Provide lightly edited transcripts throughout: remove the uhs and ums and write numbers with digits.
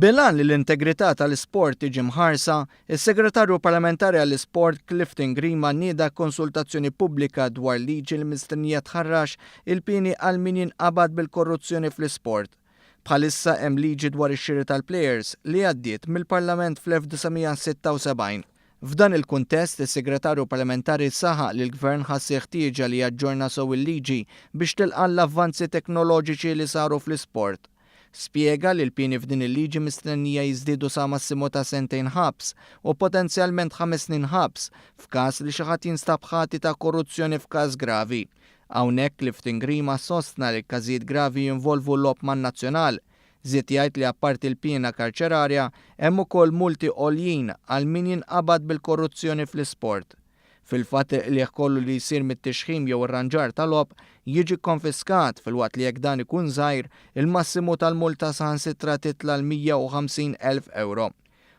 Bil-għan li l-integrità tal-isport tiġi mħarsa, is-Segretarju Parlamentari għall-Isport Clifton Grima nieda konsultazzjoni pubblika dwar liġi li mistennija tħarrax il-pieni għal min jinqabad bil-korruzzjoni fl-isport. Bħalissa hemm liġi dwar ix-xiri tal-plejers li għaddiet mill-Parlament fl-1976. F'dan il-kuntest, is-Segretarju Parlamentari saħaq li l-Gvern ħass il-ħtieġa li jaġġorna sew il-liġi biex tilqa' l-avvanzi teknoloġiċi li saru fl-isport. Spjega li l-pieni f'din il-liġi mistennija jiżdiedu sa massimu ta' sentejn ħabs u potenzjalment 5 snin ħabs f'każ li xi ħadd jinstab ħati ta' korruzzjoni f'każ gravi. Hawnhekk Clifton Grima sostna li każijiet gravi jinvolvu logħob man-nazzjonal. Żied jgħid li apparti l-piena karċerarja hemm ukoll multi għoljin għal min jinqabad bil-korruzzjoni fl-isport. Fil-fatt, il-qligħ kollu li jsir mit-tixħim jew irranġar tal-logħob jiġi konfiskat, filwaqt li jekk dan ikun żgħir, il-massimu tal-multa saħansitra titla' l-150,000 euro.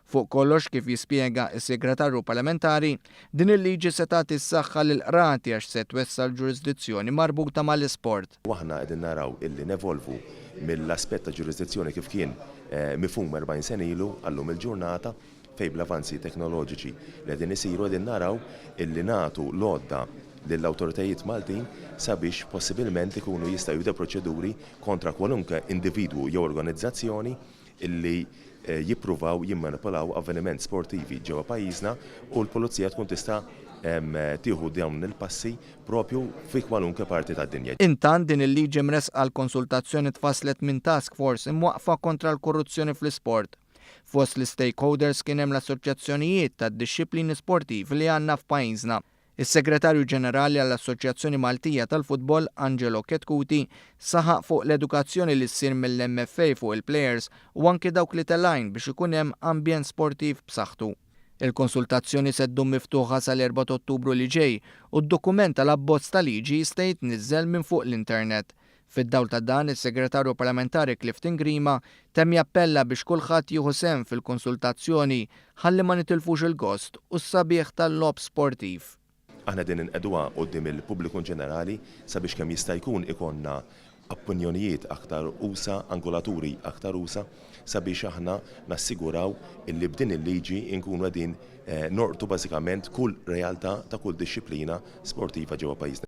Fuq kollox, kif jispjega is-segretarju parlamentari, din il-liġi se tagħti s-saħħa lill-qrati għax se twessa' l-ġurisdizzjoni marbuta mal-isport. U aħna qegħdin naraw illi nevolvu mill-aspett ta' ġurisdizzjoni kif kien mifhum 40 sena ilu għallum il-ġurnata, fejn bl-avanzi teknoloġiċi li qegħdin isiru qegħdin naraw illi nagħtu l-għodda lill-awtoritajiet Maltin sabiex possibilment ikunu jistgħu jibdew proċeduri kontra kwalunkwe individwu jew organizzazzjoni illi jippruvaw jimmanipulaw avveniment sportivi ġewwa pajjiżna, u l-pulizija tkun tista' tieħu dawn il-passi propju fi kwalunkwe parti tad-dinja. Intant, din il-liġi mresqa għal konsultazzjoni tfasslet minn task force imwaqfa kontra l-korruzzjoni fl-isport. Fost l-stakeholders kien hemm l-assoċjazzjonijiet tad-dixxiplini sportivi li għandna f'pajjiżna. Is-Segretarju Ġenerali għall-Assoċjazzjoni Maltija tal-Futbol, Angelo Chetcuti, saħaq fuq l-edukazzjoni li ssir mill-MFA fuq il-players u anki dawk li telgħin biex ikun hemm ambjent sportiv b'saħħtu. Il-konsultazzjoni se ddum miftuħa sal-4 Ottubru li ġej u d-dokument tal-abbozz ta' liġi jista' jitniżżel minn fuq l-internet. Fid-dawl ta' dan, is-Segretarju Parlamentari Clifton Grima temm jappella biex kulħadd jieħu sehem fil-konsultazzjoni ħalli ma nitilfux il-gost u s-sabiħ tal-logħob sportiv. Aħna din inqegħduha quddiem il-pubbliku ġenerali sabiex kemm jista' jkun ikollna opinjonijiet aktar usa', angolaturi aktar usa', sabiex aħna nassiguraw illi b'din il-liġi nkunu qegħdin norqtu bażikament kull realtà ta' kull dixxiplina sportiva ġewwa pajjiżna.